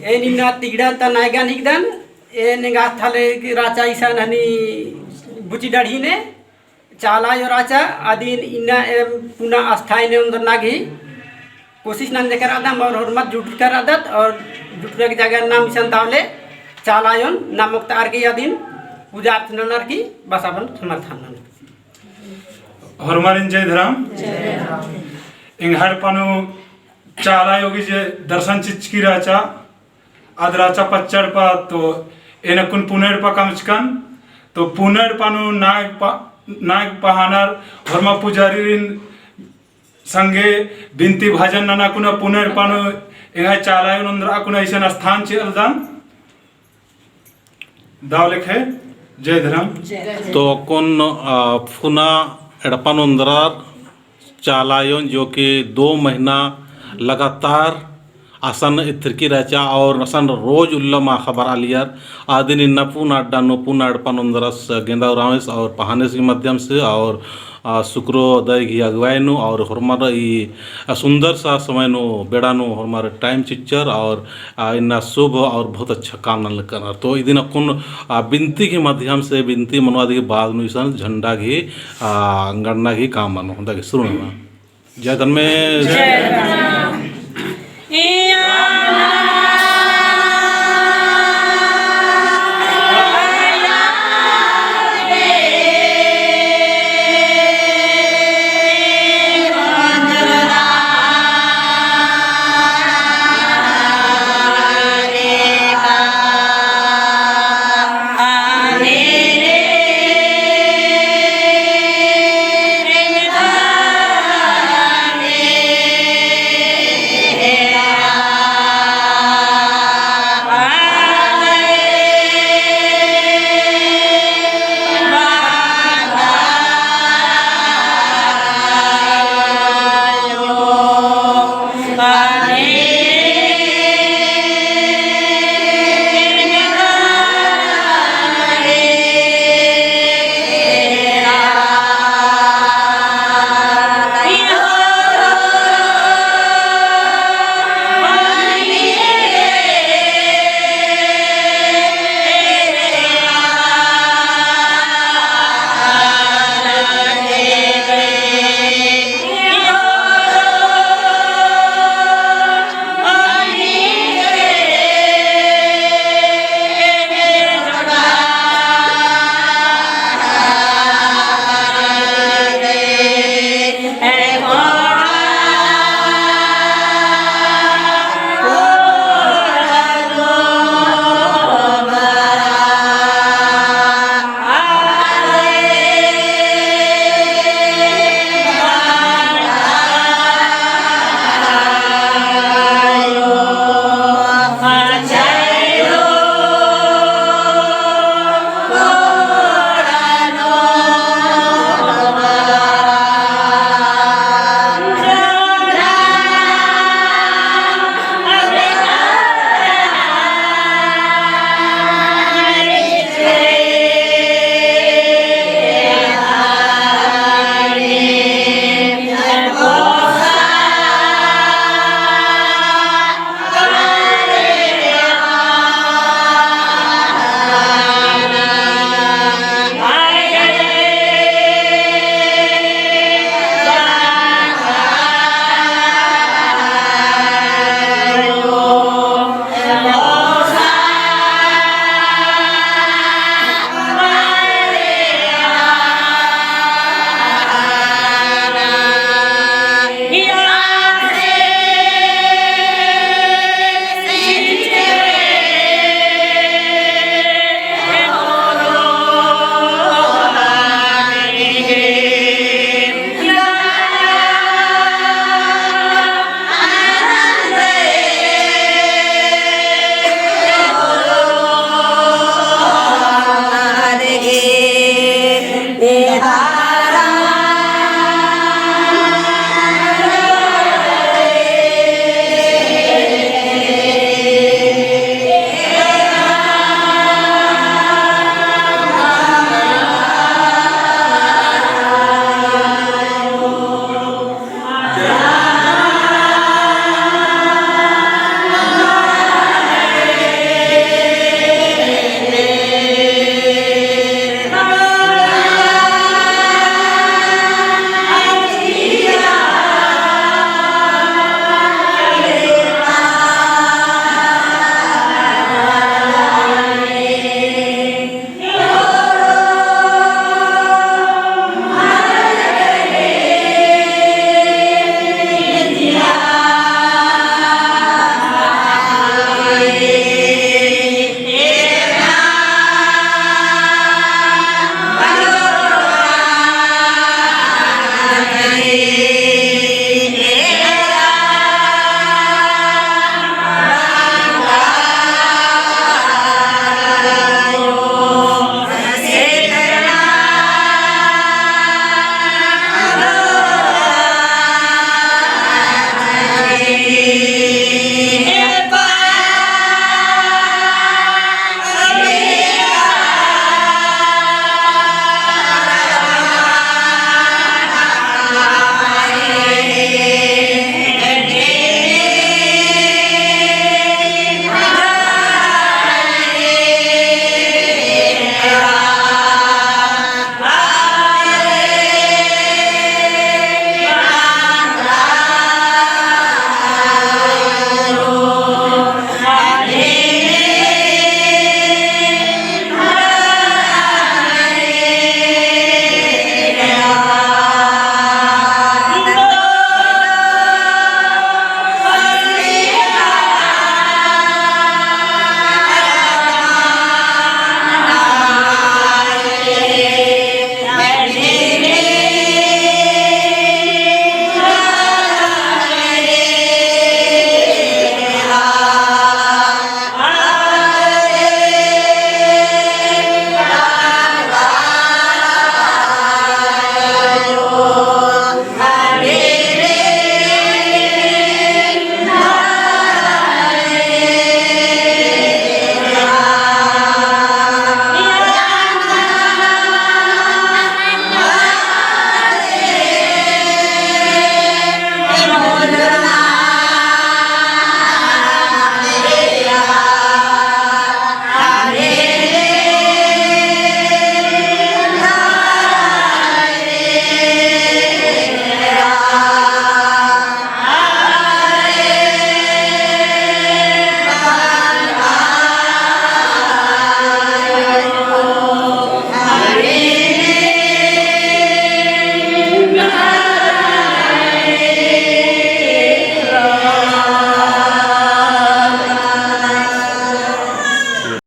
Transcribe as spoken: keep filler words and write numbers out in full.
एन इन्ना तिगड़ा ता नायगन हिकदन, एन एंगा थाले राचा इसन हनी बुची डढ़ी ने, चाला अयो राचा, अदिन इन्ना एम पुना अस्थाई ने ओन्दरना गही कोशिश नंजकर रअदम और होरमत जुटकर रअदत और जुटना की जगह नाम इसन तावले चाला अयोन नाम ओक्तार की अदिन पूजा अर्चना ननर की बस अपन समर्थन ननर। होरमारिन जय धरम। एंग्है एड़पा नू चाला अयो गही जे दर्शन चिच्चकी राचा, आद राचा पच्चा एड़पा तो एन अक्कुन पुना एड़पा कमचकन, तो पुना एड़पा नू नाग पा-, नाग पहानर होरमा पुजारीरिन संगे बिनती भजन नना कुना पुना एड़पा नू एंग्है चाला अयोन ओन्दरा कुना इसन स्थान चिअलदन। दव लेखे जय धरम। तो अक्कुन, आ, पुना एड़पा नू ओन्दरर चाला अयोन जो कि दो महीना लगातार असन इत्रकी रहचा और असन रोज उल्ला माख़ा बरआलियर। आदिन इन्ना पुना अड्डा नू पुना एड़पा नू ओन्दरस गेंदा उराँवस और पहानेस के माध्यम से और, आ, सुकरो दई गही अगुवाई नू और होरमर ई, आ, सुंदर सा समय नू बेड़ा नू होरमर time चिच्चर और आ, इन्ना शुभ और बहुत अच्छा काम नना लगनर। तो इदिन अक्कुन, आ, बिनती के माध्यम से बिनती मनवा दिके बाद नू इसन झंडा गही, आ, गड़ना गही काम मनो। दगे शुरू नना। जय धर्मेश।